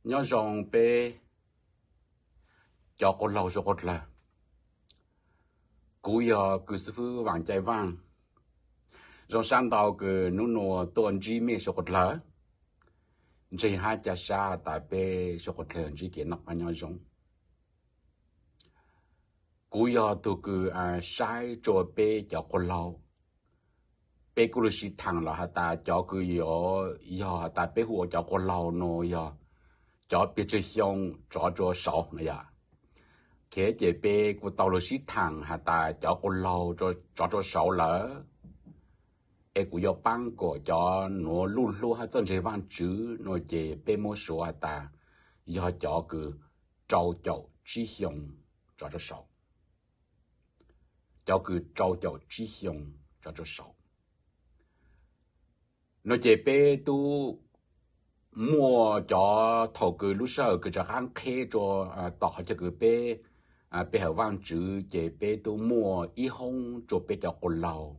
Nyob zoo peb cov quas laug suav quas dlawg. Kuv yog kws xwb fwb Vaas Cai Vaaj. Zoo sab ntau kws nub nua tuaj ntsib mej suav quas dlawg, ntseeg hab ca sab tas peb suav quas dlawg ntsib kev noj qab nyob zoo. Kuv yog tug kws saib tsua peb cov quas laug, peb kuj lug sib thaam los has tas cov kws yuav yog has tas peb hu ua cov quas laug nua yog cov peg tsawg xyoo tsov tsua saud no yog. Ces peb kuj tau lug sib thaam has tas cov quas laug tsov tsua saud lawm, es kuv yuav paab kuas cov nuav luj hlub hab txawj ntseeg Vaajtswv nua ces peb muab suav has tas yog cov kws rau caum tsib xyoo tsov tsua saud. Cov kws rau caum tsib xyoo tsov tsua saud. Nua ces peb tub muaj cov thaus kws lub sij hawm kws rov qaab qheb tsua tom qhov chaw kws peb pe hawm Vaajtswv ces peb tub muaj ib hoob tsua peb cov quas laug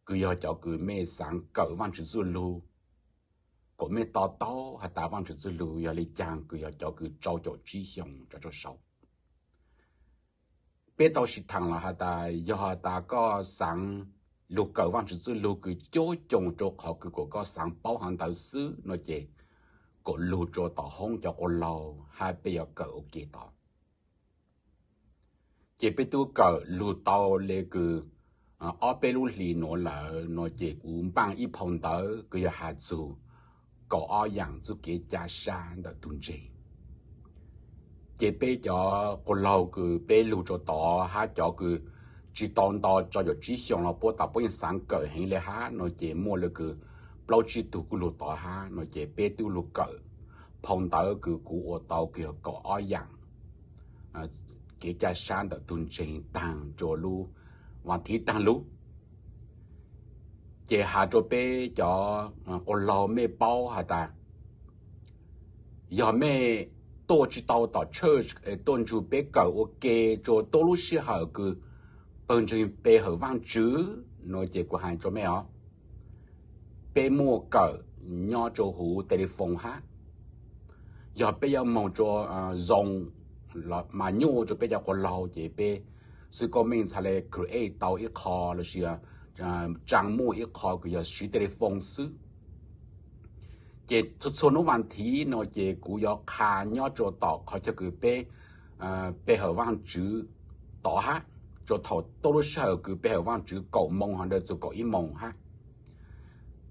kws yog cov kws mej xaav kawm Vaajtswv txuj lug, kuas mej to taub has tas Vaajtswv txuj lug yog le caag kws yog cov kws rau caum tsib xyoo tsov tsua saud. Peb tau sib thaam los has tas yog has tas koj xaav lug kawm Vaajtswv txuj lug kws cuab coos rua qhov kws kuas koj xaav paub hov ntawd xwb nua ces kuas lug tsua tom hoob cov quas laug hab peb yuav kawm ua ke tod. Ces peb tub kawm lug tau le kws ob peb lub hlis nuav lawm nua ces kuv npaaj ib phau ntawv kws yog has txug kaum ob yaam txuj kev ca sab ntawm tug ntseeg. Ces peb cov quas laug kws peb lug tsua tod hab cov kws tsi tau nto rau caum tsib xyoo los puab tas puab yeej xaav kawm heev le hab nua ces muaj le kws plaub tsib tug kuj lug tod hab nua ces peb tub lug kawm phau ntawv kws kuv ua tau kws yog kaum ob yaam kev ca sab ntawm tug ntseeg taag rua lub vas thiv taag lug. Ces has rua peb cov quas laug mej paub has tas yog mej tuaj tsi tau tom church tuaj nrug peb kawm ua ke rua tuab lub sij hawm kws pawg ntseeg pe hawm Vaajtswv nua ces kuv has rua mej os, peb muaj kawm nyob rua huv telephone hab. Yog peb yuav moog rua Zoom mas nyuaj rua peb cov quas laug ces peb xwb koj mej txhad le create tau ib qho lossis tsaa muaj ib qho kws yog siv telephone xwb. Ces txhua txhua nub vas thiv nua ces kuv yuav qha nyob rua tom qhov chaw kws peb pe hawm Vaajtswv tod hab, rua thaum tuab lub sij hawm kws pe hawm Vaajtswv kaum moos hov ntawd txug kaum ib moos hab.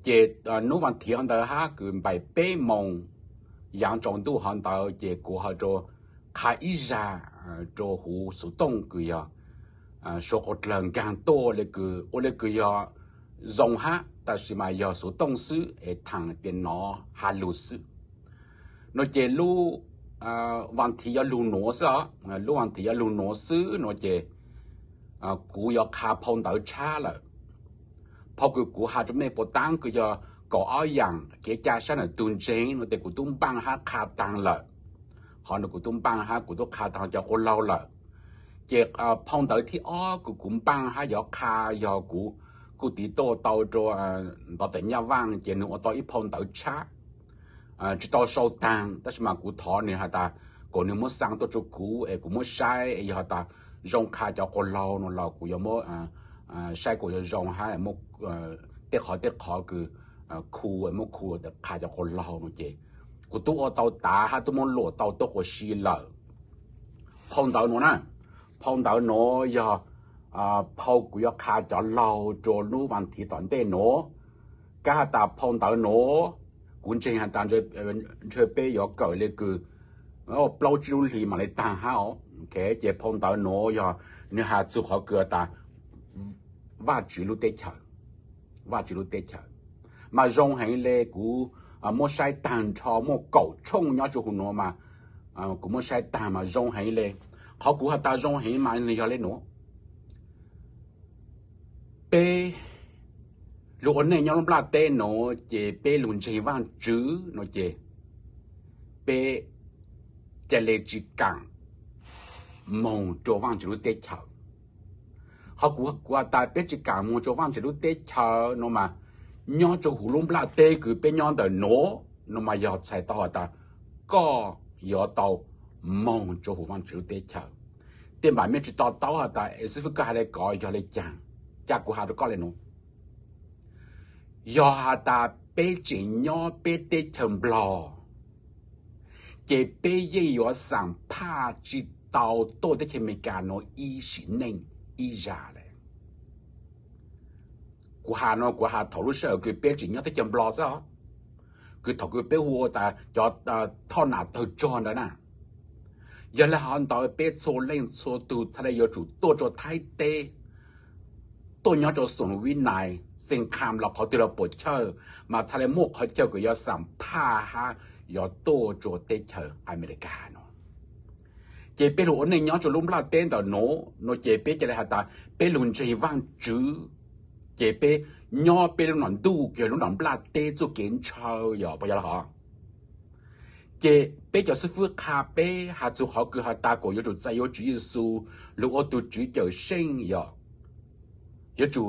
Ces nub vas thiv hov ntawd hab kws npaim peb moos yaav tsaus ntuj hov ntawd ces kuv ho rua qha ib zag rua huv xuv tooj kws yog suav quas dlawg nkaag tuaj le kws ua le kws yog Zoom hab tab sis mas yog xuv tooj xwb es thaam tias nov has lug xwb. Nua ces lub vas thiv yuav lug nuav xwb os, lub vas thiv yuav lug nuav xwb nua ces kuv yuav qha phau ntawv tshab lawm. Phau kws kuv has rua mej puas taab kws yog kaum ob yaam kev ca sab ntawm tug ntseeg nua tes kuv tub npaaj hab qha taag lawm. Qhov nua kuv tub npaaj hab kuv tub qha taag cov quas laug lawm. Ces phau ntawv thib ob kws kuv npaaj hab yuav qha yog kuv kuj tiv tuaj tau rua ntov tes Nyaj Vaaj ces nwg ua tau ib phau ntawv tshab tsi tau sau taag tab sis mas kuv thov nwg has tas kuas nwg muab xaa tuaj rua kuv es kuv muab saib es yog has tas zoo qha cov quas laug nua los kuv yuav muab saib kuas zoo zoo hab tej qhov tej qhov kws khu muab khu qha cov quas laug nua ces kuv tub ua tau tav hab tub muab luam tau tuab quas si lawm. Phau ntawv nuav na, phau ntawv nuav yog phau kuv yuav qha cov laug rua lub vas thiv tom ntej nuav. Kab has tas phau ntawv nuav kuv ntseeg has tas ntshe peb yuav kawm le kws plaub tsib lub hlis mam le taag hab os. Ces phau ntawv nuav yog nwg has txug qhov kws has tas Vaajtswv lub teb chaws, Vaajtswv lub teb chaws mas zoo heev le kuv muab saib taag nrho muaj kaum tshooj nyob rua huv nuav mas kuv muab saib taag mas zoo heev le. Qhov kuv has tas zoo heev mas nwg yog le nuav. Peb lug ua neej nyob lub nplaj teb nuav ces peb lug ntseeg Vaajtswv nua ces peb ca le tsi kaam moog rua Vaajtswv lub teb chaws. Qhov kuv has tas peb tsi kaam moog rua Vaajtswv lub teb chaws nua mas nyob rua huv lub nplaj teb kws peb nyob ntawm nuav nua mas yog txhais tau has tas koj yuav tau moog rua huv Vaajtswv lub teb chaws. Tej npaam mej tsi to taub has tas es xib fwb koj has le kov yog le caag, ca kuv has rua koj le nuav. Yog has tas peb tseem nyob peb teb chaws Nplog, ces peb yeej yuav xaam phaj tsi tau tuaj teb chaws Amelikas nuav ib sim neej ib zag le. Kuv has nuav kuv has thaum lub sij hawm kws peb tseem nyob teb chaws Nplog xwb os, kws thaum kws peb hu tas cov thoj nam tawg rog ntawd na. Yog le hov ntawd peb txhua leej txhua tug txhad le yuav tsum tuaj rua Thaib teb, tuaj nyob rua Xoom Vib Nais, Xeem Kham los qhov twg los puam chawj, mas txhad le muaj qhov chaw kws yuav xaam phaj hab yuav tuaj rua teb chaws Amelikas nuav. Ces peb lug ua neej nyob rua lub nplaj teb ntawm nuav no ces peb ca le has tas peb lug ntseeg Vaajtswv, ces peb nyob peb lub nom ntuj kws yog lub nom nplaj teb txuj kev ntshaw yog puas yog le hov. Ces peb cov xib fwb qha peb has txug qhov kws has tas kuas yuav tsum txais yuav Tswv Yexus lug ua tug Tswv Cawmseej yog yuav tsum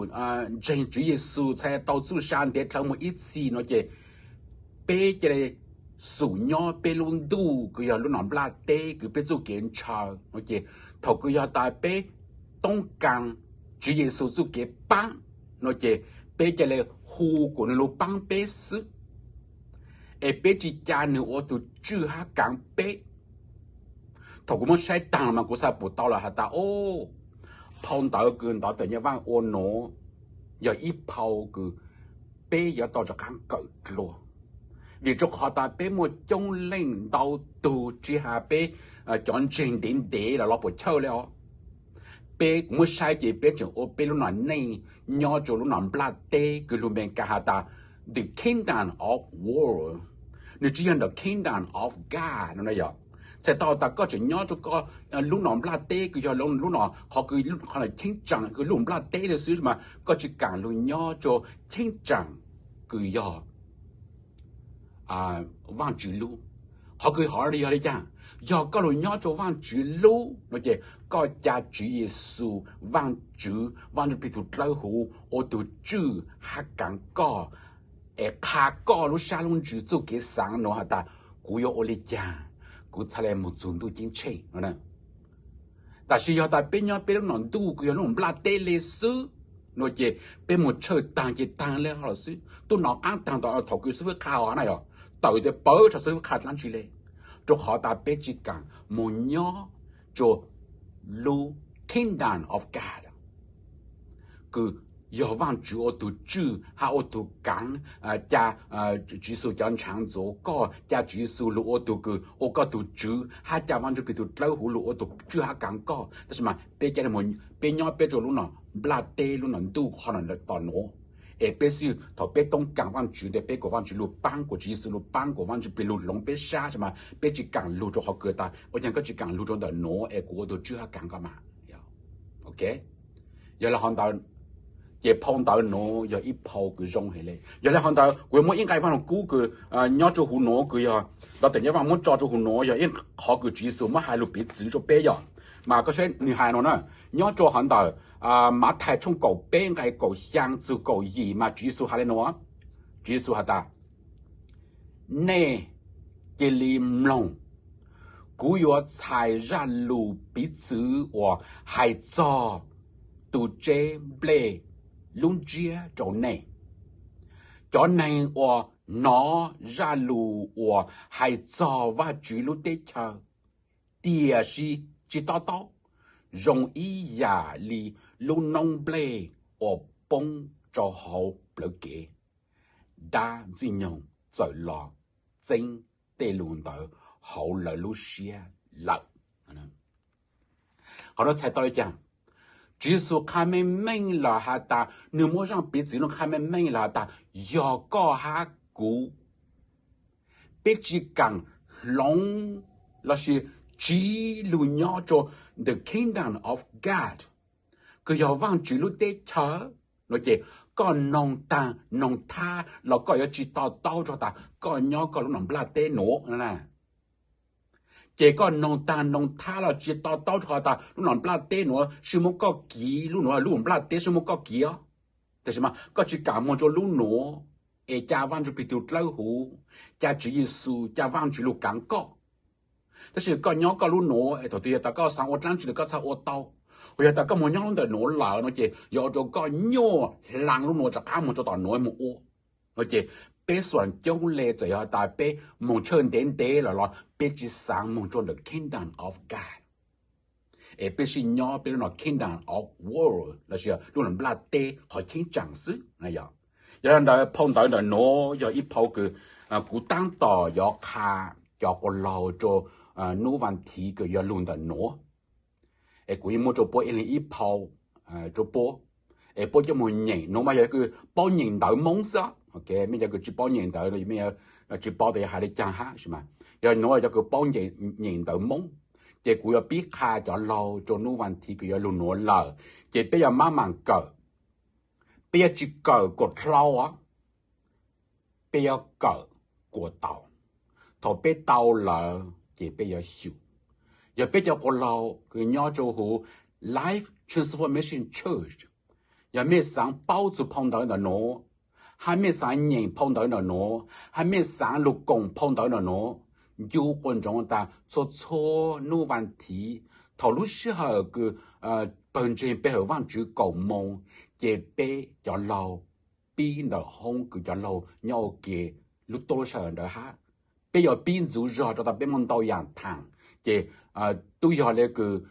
ntseeg Tswv Yexus txhad tau txuj sa ntev dlhawv moog ib txhis no ces peb ca le xum nyob peb lub ntuj kws yog lub nom nplaj teb kws peb txuj kev ntshaw no ces thaum kws yog tas peb toob kaas Tswv Yexus txuj kev paab no ces peb ca le hu kuas nwg lug paab peb xwb, es peb tsi ca nwg ua tug tswj hab kaav peb. Thaum kuv muab saib taag mas kuv xaav pum tau lawm has tas, o, phau ntawv kws ntawv Tawm Nyaj Vaaj ua nuav yog ib phau kws peb yuav tau rov qaab kawm dlua, vim rua qhov tas peb muaj coob leej ntau tug tsi has peb cov ntseeg ntev ntev los los puam chawj le os. Peb kuv muab saib ces peb tseem ua peb lub nom neej nyob rua lub nom nplaj teb kws lug Amelikas has tas the kingdom of world, nwg tsi yog the kingdom of God no na yog. Txhais tau tas koj tseem nyob rua koj lub nom nplaj teb kws yog lub nom qhov kws cheeb tsam kws lub nplaj teb le xwb mas koj tsi kaam lug nyob rua cheeb tsam kws yog Vaajtswv lub. Qhov kws hov yog le caag? Yog koj lug nyob rua Vaajtswv lub no ces koj ca Tswv Yexus Vaajtswv, Vaaj Ntsujplig tug dlawb huv ua tug tswj hab kaav koj, es qha koj lub sab lub ntsws txuj kev xaav nuav has tas kuv yuav ua le caag kuv txhad le moog txug ntuj ceeb tsheej no. Tab sis yog tas peb nyob peb lub nom ntuj kws yog lub nom nplaj teb le xwb no ces peb moog tshawj taag ces taag le hov lawm xwb. Tub nov qaab taag thaum kws xib fwb qha hov na yog, tawm tias pawg rua xib fwb qha dlaab tsi le, rua qhov tas peb tsi kaam moog nyob rua lub kingdom of God kws yog Vaajtswv ua tug tswj hab ua tug kaav, ca Tswv Yexus cov ntshaav ntxuav koj, ca Tswv Yexus lug ua tug kws ua koj tug tswv hab ca Vaaj Ntsujplig tug dlawb huv lug ua tug tswj hab kaav koj. Tab sis mas peb ca le, peb nyob peb rua lub nom nplaj teb lub nom ntuj qhov no tom nuav, es peb xwb thaum peb toob kaas Vaajtswv tes peb kuas Vaajtswv lug paab, kuas Tswv Yexus lug paab, kuas Vaaj Ntsujplig lug hloov peb sab, tab sis mas peb tsi kaam lug rua qhov kws tas ua caag koj tsi kaam lug rua ntawm nuav es kuv ua tug tswj hab kaav koj mas. Ok, yog le hov ntawd ces phau ntawv nuav yog ib phau kws zoo heev le. Yog le hov ntawd kuv yuav muab ib nqai Vaaj Lug Kub kws nyob rua huv nuav kws yog ntawv Tawm Nyaj Vaaj muab tso rua huv nuav yog ib qhov kws Tswv Yexus muab hais lug piv txwv rua peb yog, mas koj saib nwg hais no na, nyob rua hov ntawm Mathais tshooj kaum peb nqai kaum xyaa txug kaum yim mas Tswv Yexus has le nuav. Tswv Yexus has tas, nej cia li mloog, kuv yuav txhais zaj lug piv txwv uas hais txog tus tseb nplej lub ntsiab rau nej. Cov neeg uas hnov zaj lug uas hais txog Vaajtswv lub teb chaws tiam sis tsi to taub, zoo ib yam li lub noob nplej uas poob rau hauv plawv kev. Dab Ntxwg Nyoog txawm los txeeb tej lug ntawd hauv lawv lub siab lawm. Qhov no txhais tau le caag? Tswv Yexus qha meej meej lawm has tas, nwg muab zaj piv txwv no qha meej meej lawm has tas, yog koj hab kuv, peb tsi kaam hloov lossis tsiv lug nyob rua the kingdom of God, kws yog Vaajtswv lub teb chaws no ces koj noog taag noog thab los koj yuav tsi to taub rua tas koj nyob koj lub nom nplaj teb nuav na. Ces koj noog taag noog thab los tsi to taub rua qhov tas lub nom nplaj teb nuav sib muab koj kiv, lub nuav lub nplaj teb sib muab koj kiv os. Tab sis mas koj tsi kaam moog rua lub nuav, es ca Vaajtswv Plig Tug dlawb huv, ca Tswv Yexus, ca Vaajtswv lug kaav koj. Tab sis koj nyob koj lub nuav es thaum twg yog tas koj xaav ua dlaab tsi los koj txhaj ua tau. Hos yog tas koj moog nyob lub ntawm nuav lawm no ces yuav ua rua koj nyuaj hlaa lub nuav rov qaab moog rua tom nuav moog ua. No ces peb xuam coob le txawm yog tas peb moog tshawj ntev ntev lawm los peb tsi xaav moog rua ntawm Kingdom of God, es peb sib nyob peb lub no Kingdom of World lossis lub nplaj teb qhov cheeb tsam xwb. Yog le ntawd phau ntawv ntawm nuav yog ib phau kws kuv taab tom yuav qha cov quas laug rua nub vas thiv kws yuav lug ntawm nuav. Es kuv yeej muab rua puab ib leeg ib phau rua puab, es puab coj moog nyeem. Nuav mas yog kws paub nyeem ntawv Moob xwb, mej cov kws tsi paub nyeem ntawv, mej tsi paub tas yuav has le caag hab, sis mas yog nuav cov kws paub nyeem ntawv Moob. Ces kuv yuav pib qha cov laug rua nub vas thiv kws yuav lug nuav lawm, ces peb yuav maj mam kawm. Peb yuav tsi kawm kuas dlhau os, peb yuav kawm kuas tau. Thaum peb tau lawm ces peb yuav xyum. Yog peb cov quas laug kws nyob rua huv Life Transformation Church, yog mej xaav paub txug phau ntawv ntawm nuav, hab mej xaav nyeem phau ntawv ntawm nuav, hab mej xaav lug koom phau ntawv ntawm nuav, ncu quas ntsoov tas txhua txhua nub vas thiv thaum lub sij hawm kws pawg ntseeg pe hawm Vaajtswv kaum moos, ces peb cov laug pib ntawm hoob kws cov laug nyob ua ke lub tuab lub sij hawm ntawd hab. Peb yuav pib ntxuv zog rua tas peb muaj ntau yaam thaam, ces tub yog le kws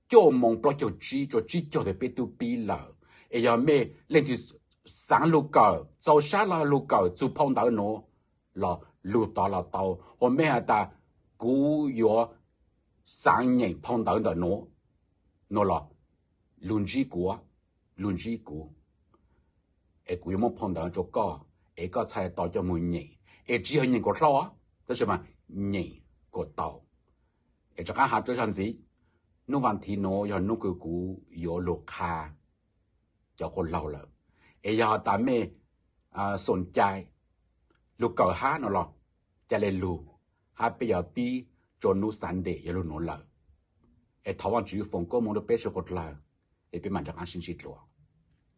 cuaj moos plaub caug tsib rua tsib caug thaum peb tub pib lawm. Es yog mej leej twg xaav lug kawm, txaus sab lug kawm txug phau ntawv nuav los lug tod los tau, hos mej has tas kuv yuav xaav nyeem phau ntawv ntawm nuav, nuav los lug ntsib kuv, lug ntsib kuv, es kuv yuav muab phau ntawv rua koj, es koj txhaj le tau coj moog nyeem. Es tsi yog nyeem kuas dlhau, tab sis mas nyeem kuas tau. Es rov qaab has rua zag ntxiv, nub vas thiv nuav yog nub kws kuv yuav lug qha cov quas laug lawm. Es yog tas mej xoom cai lug kawm hab no los ca le lug, hab peb yuav pib rua nub Sunday yuav lug nuav lawm. Es thov Vaajtswv foom koob moov rua peb sawv dlawg, es peb maam rov qaab sib ntsib dlua.